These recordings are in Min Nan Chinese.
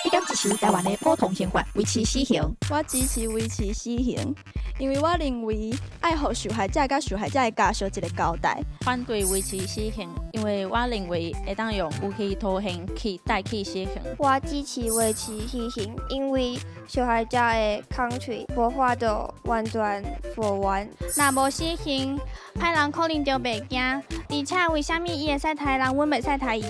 你敢支持台灣的普通刑法維持死刑？我支持維持死刑，因為我認為愛予受害者佮受害者的家屬一個交代。反對維持死刑，因為我認為會當用有期徒刑去代替死刑。我支持維持死刑，因為受害者的空喙無法度完全復原。若無死刑，歹人可能就袂驚。而且為啥物伊會使刣人，阮袂使刣伊？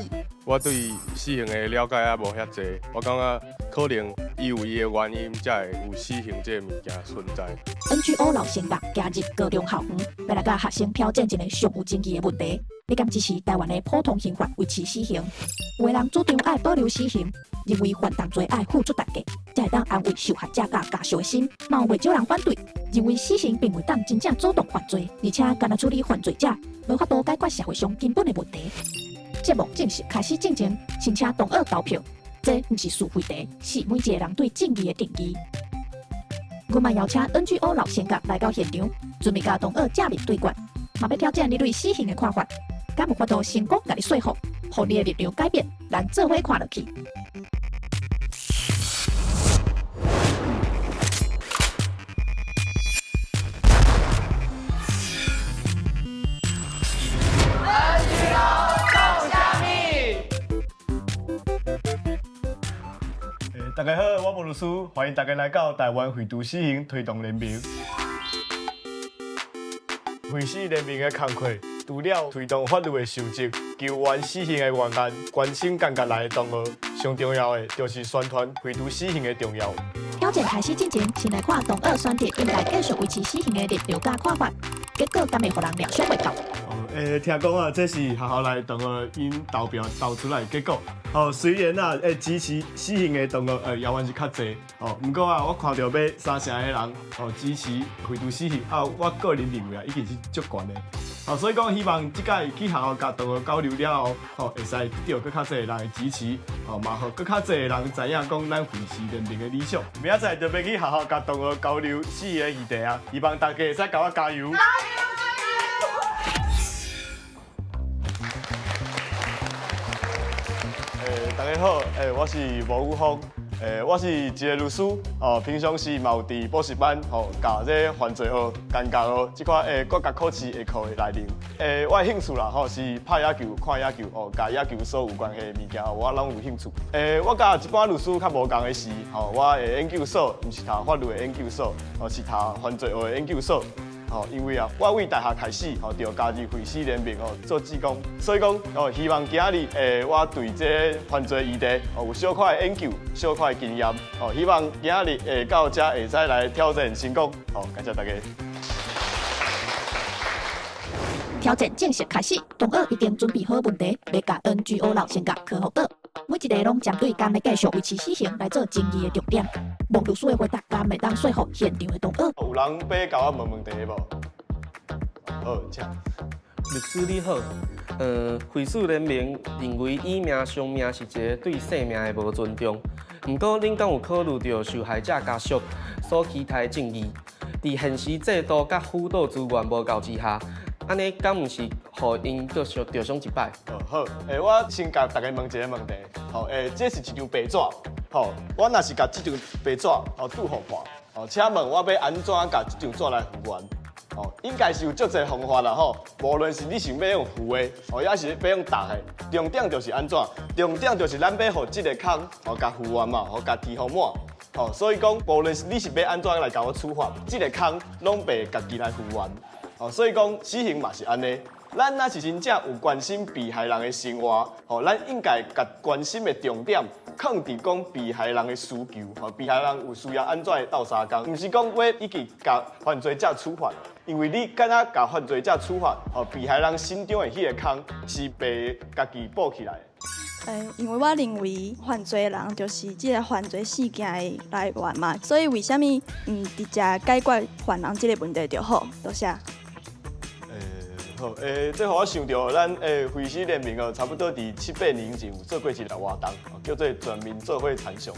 我對死刑的了解也無遐濟，我感覺可能伊有伊的原因，才會有死刑這个物件存在。 NGO 老先覺行入高中校園，欲來共學生挑戰一个上有爭議的問題：你敢支持台灣的普通刑法維持死刑？有的人主張愛保留死刑，認為犯重罪愛付出代價，才會當安慰受害者佮家屬的心。嘛有袂少人反對，認為死刑並袂當真正阻擋犯罪，而且干焦處理犯罪者，無法度解決社會上根本的問題。節目正式開始進前，先請同學投票。這毋是是非題，是每一個人對正義的定義。阮嘛邀請 NGO 老先覺來到現場，準備共同學正面對決，嘛欲挑戰你對死刑的看法。敢有法度成功共你說服，予你的立場改變？咱做伙看落去。大家好，我吳律師，歡迎大家來到台灣廢除死刑推動聯盟。廢死聯盟的工課，除了推動法律的修正、求還死刑的原案、關心監獄內的同學，上重要的就是宣傳廢除死刑的重要。挑戰開始進前，先來看同學選擇應該繼續維持死刑的立場佮看法，結果敢會予人料想袂到？聽講啊，這是學校內同學𪜶投票投出來的結果。哦，雖然啊，支持死刑的同學，猶原是較濟。哦，毋過啊，我看著欲三成的人，哦，支持廢除死刑。啊，我個人認為啊，已經是足懸的。哦，所以講希望這擺去學校共同學交流了後，吼，會使得到閣較濟的人的支持，吼，嘛予閣較濟的人知影講咱廢死聯盟的理想。明仔載就欲去學校共同學交流死刑的議題啊，希望大家會使共我加油。大家好，我是吳宇峰，我是一个律師，哦，平常時嘛有佇補習班，吼，教這犯罪學、監獄學這款國家考試會考的內容。我的興趣啦，吼，是拍野球、看野球，哦，佮野球所有關係的物件，我攏有興趣。我佮一般律師較無仝的是，吼，我的研究所毋是讀法律的研究所，哦，是讀犯罪學的研究所。吼，因為啊，我對大學開始吼，就加入廢死聯盟吼做志工，所以講哦，希望今仔日我對這犯罪議題哦有小可的研究、小可的經驗，哦，希望今仔日會到遮會使來挑戰成功，好，感謝大家。挑戰正式開始，同學已經準備好問題，欲共 NGO 老先覺科學倒，每一個攏針對敢欲繼續維持死刑來做爭議的重點。吳律師的回答敢會當說服現場的同學？有人欲共我問問題無？好，請。律師你好，廢死聯盟認為以命償命是一个對生命的無尊重。毋過，恁敢有考慮著受害者家屬所期待的正義？佇現時制度佮輔導資源無夠之下，按呢敢毋是予𪜶閣傷著傷一擺？哦，好，我先共大家問一个問題，吼，這是一張白紙，吼，我若是共這張白紙，吼，拄予看，吼，請問我欲按怎共這張紙來復原？吼，應該是有足濟方法啦，吼，無論是你想欲用糊的，吼，抑是欲用貼的，重點就是按怎？重點就是咱欲予這个空，吼，共復原嘛，吼，共填予滿，吼，所以講，無論是你是欲按怎來共我處罰，這个空攏袂家己來復原。哦，所以講死刑嘛是按呢。咱若是真正有關心被害人的生活，吼，咱應該共關心的重點，囥佇講被害人的需求，吼，被害人有需要按怎的鬥相共，毋是講欲一直共犯罪者處罰，因為你敢若共犯罪者處罰，吼，被害人心中的彼个空是袂家己補起來的。因為我認為犯罪人就是這个犯罪事件的來源嘛，所以為啥物毋直接解決犯人這个問題就好？多謝。好，這予我想著咱廢死聯盟哦，差不多佇七八年前有做過一个活動，叫做全民做伙參詳。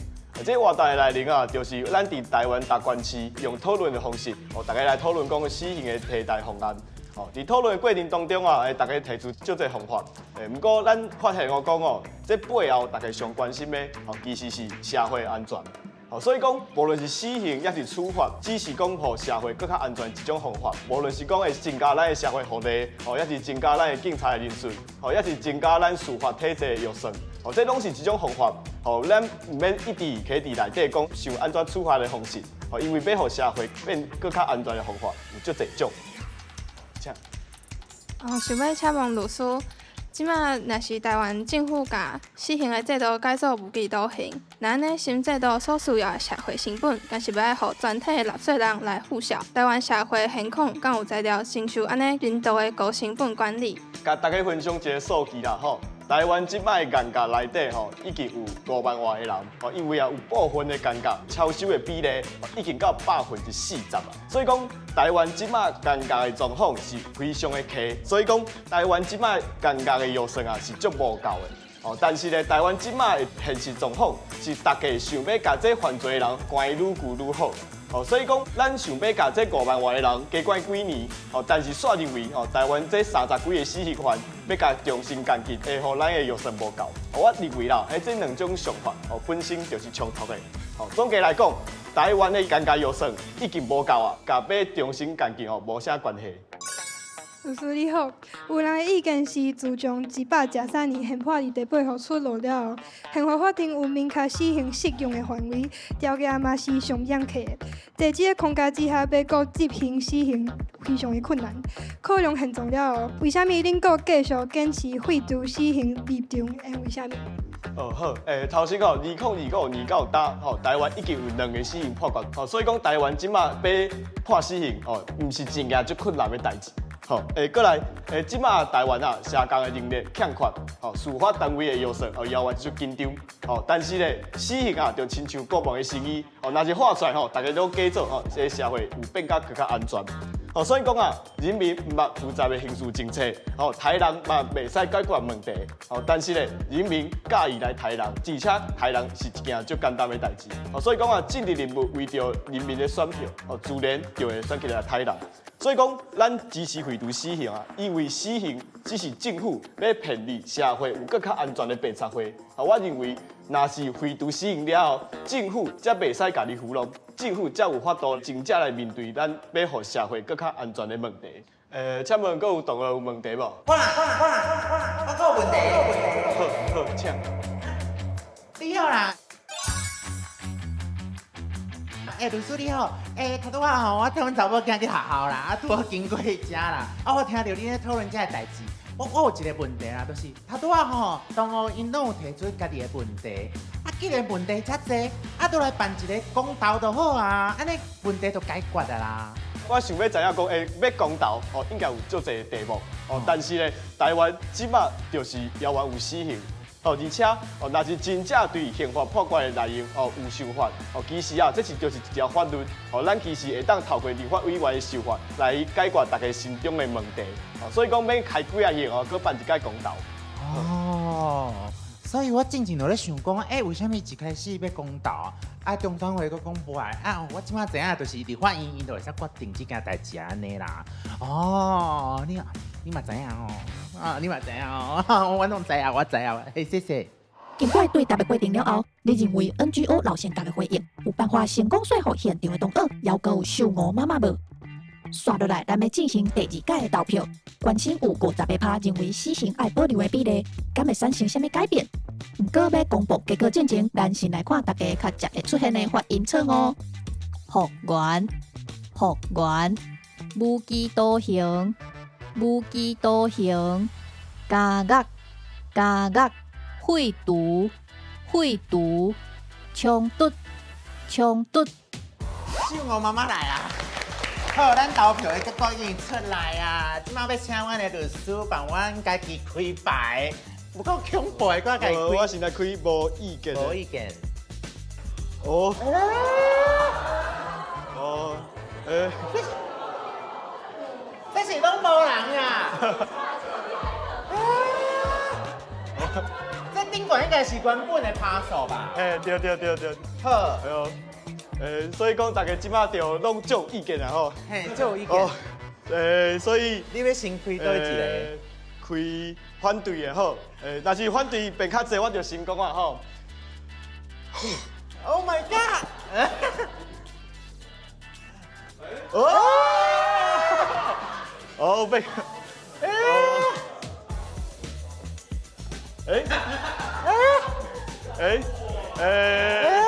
這活動的內容啊，就是咱佇台灣逐縣市用討論的方式，哦，大家來討論講死刑的替代方案。吼，佇討論的過程當中啊，欸，大家提出足濟方法。欸，毋過咱發現我講哦，這背後大家上關心的，吼，其實是社會安全。吼，所以講，無論是死刑抑是處罰，只是講予社會閣較安全一種方法。無論是講會增加咱的社會福利，吼，抑是增加咱的警察的人數，吼，抑是增加咱司法體制的預算，吼，這攏是一種方法。吼，咱毋免一直徛佇內底講想按怎處罰的方式，吼，因為欲予社會變閣較安全的方法有足濟種。請。哦，想欲請問律師，這馬若是台灣政府共死刑的制度改做無期徒刑，那按呢新制度所需要的社會成本，敢是欲愛予全體的納稅人來負數？台灣社會現況敢有才調承受按呢人道的高成本管理？共大家分享一个數據啦，吼。台灣這擺監獄內底吼，已經有5萬外个人，吼，因為啊有部分的監獄超收的比例已經到40%啊，所以講台灣這擺監獄的狀況是非常的低，所以講台灣這擺監獄的預算啊是足無夠的，哦，但是咧台灣這擺的現實狀況是大家想欲共這犯罪的人關愈久愈好。哦，所以講，咱想欲共這5萬外个人加關幾年，哦，但是煞認為，哦，台灣這30幾个死刑犯欲共重新監禁，會予咱的預算無夠。我認為啦，彼這兩種想法，哦，本身就是衝突的。哦，總結來講，台灣的監獄預算已經無夠啊，佮欲重新監禁哦，無啥關係。律師你好，有人的意見是，自從113年憲法第八號出爐了後，憲法法庭有明確死刑適用的範圍，條件嘛是上嚴苛的。在這个框架之下，欲閣執行死刑非常的困難。考量現狀了後，為啥物恁閣繼續堅持廢除死刑立場？因為啥物？哦好，欸，頭先講2025年到今，吼，台灣已經有兩个死刑判決，吼，所以講台灣這馬欲判死刑，吼，毋是一件足困難的代誌。好，欸，過來，欸，這馬台灣啊，社工的能力欠缺，吼，司法單位的預算哦，猶原足緊張，吼，但是咧，死刑啊，就親像國王的新衣，吼，若是畫出來吼，大家攏假做吼，這个社會有變甲閣較安全。哦，所以講啊，人民毋捌負責的刑事政策，吼，刣人嘛袂使解決問題，吼，但是咧，人民佮意來刣人，而且刣人是一件足簡單的代誌，哦，所以講啊，政治人物為著人民的選票，哦，自然就會選起來刣人。所以講，咱支持廢除死刑啊，因為死刑只是政府欲騙你社會有閣較安全的白賊會。啊，我認為，若是廢除死刑了後，政府才袂使共你糊弄，政府才有法度真正來面對咱欲予社會閣較安全的問題。欸，請問閣有同學有問題無？我啦，我啦，我啦，我閣有問題。好，好，請。你好啦。欸，律師你好，欸，頭拄仔吼，我綴阮查某囝去學校啦，啊，拄好經過遮啦，啊，我聽著恁咧討論這个代誌，我有一个問題啦，就是頭拄仔吼，同學𪜶攏有提出家己的問題，啊，既然問題遮濟，啊，都來辦一个公投就好啊，按呢問題就解決啊啦。我想欲知影講，欸，欲公投吼，應該有足濟題目，哦，但是咧，台灣這馬就是猶原有死刑。哦，而且哦，若是真正對刑法判決的內容哦有想法哦，其實啊，這是就是一條法律哦，咱其實會當透過立法委員的修法來解決大家心中的問題。哦，所以講免開幾仔億哦，閣辦一擺公投。哦，所以我進前就咧想講，欸，為啥物一開始欲公投，啊，中選會閣講無愛，啊，我這馬知影，就是立法院𪜶就會使決定這件代誌按呢啦。哦，你嘛知影哦。啊，你嘛知影哦，我攏知影，我知影，嘿，謝謝。經過對答的過程了後，你認為 NGO 老先覺的回應有辦法成功說服現場的同學，猶閣有秀吳媽媽無？紲落來，咱欲進行第二擺的投票。關心有58%認為死刑愛保留的比例，敢會產生啥物改變？毋過欲公布結果進前，咱先來看大家較捷會出現的發音錯誤。復原，復原，無期徒刑。無期徒刑，監獄，監獄，廢除，廢除，衝突，衝突。秀吳媽媽來啊！好，咱投票的結果已經出來啊！這馬欲請阮的律師幫阮家己開牌，有夠恐怖的，我家己開。我現在開無意見。無意見。哦。哦，欸。這是攏無人啊！這頂懸應該是原本的趴數吧？欸，對對對對。好。對。欸，所以講大家這馬就攏足有意見啊吼。嘿，足有意見。所以你欲先開佗一个？開反對的好，若是反對變較濟，我就成功啊吼。 Oh my god！哦，哦被，欸欸欸！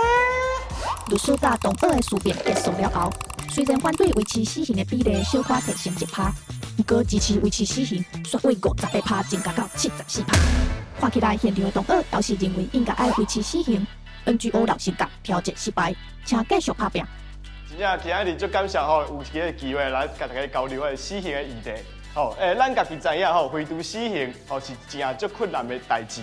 律師佮同學的思辨結束了後，雖然反對維持死刑的比例小可提升1%，毋過支持維持死刑煞對58%增加到74%。看起來現場的同學都是認為應該愛維持死刑。NGO 老成甲調節失敗，請繼續拍拚。真正今仔日足感謝吼，有這个機會來共大家交流个死刑的議題。吼，咱家己知影吼，廢除死刑吼是真足困難的代誌。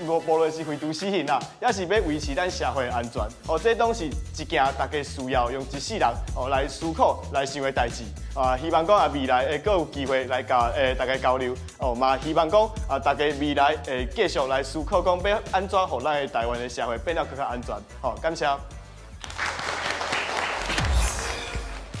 無論是廢除死刑啦，抑是欲維持咱社會的安全，吼，這攏是一件大家需要用一世人吼來思考、來想的代誌。啊，希望講啊未來會閣有機會來共大家交流。哦，嘛希望講啊大家未來會繼續來思考講欲按怎予咱的台灣的社會變得閣較安全。好，感謝。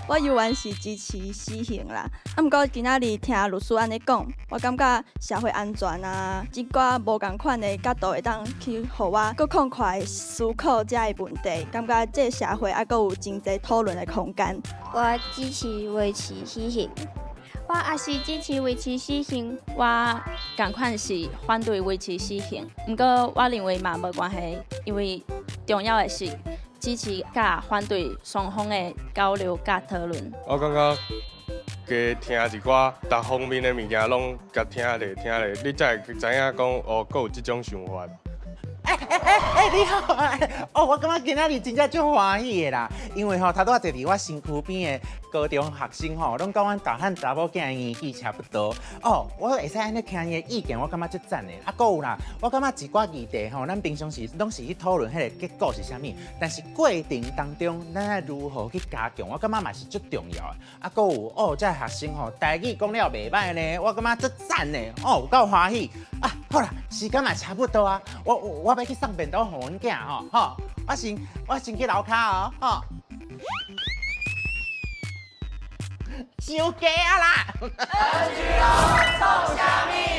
我猶原是支持死刑啦，啊，毋過今仔日聽律師按呢講，我感覺社會安全啊，這寡無仝款的角度會當去予我閣更快思考這个問題，感覺這个社會猶閣有真濟討論的空間。我支持維持死刑。我也是支持維持死刑。我仝款是反對維持死刑，毋過我認為嘛無關係，因為重要的是支持佮反對雙方的交流佮討論。我感覺加聽一寡逐方面的物件，攏共聽咧聽咧，你才會知影講哦，閣有這種想法。欸，你好，哦，我感覺今仔日真正足歡喜的啦，因為吼，頭拄仔坐佇我身軀邊的高中學生吼，攏佮阮大漢查某囝的年紀差不多。哦，我會使按呢聽伊的意見，我感覺足讚的。啊，閣有啦，我感覺一寡議題吼，咱平常時攏是去討論彼个結果是啥物，但是過程當中，咱愛如何去加強，我感覺嘛是足重要的。啊，閣有哦，這个學生吼，台語講了袂䆀呢，我感覺足讚的，哦，有夠歡喜。啊，好啦，時間嘛差不多啊，我欲去送便當予阮囝吼，吼，我先去樓跤哦，吼。傷低啊啦！ NGO 創啥物？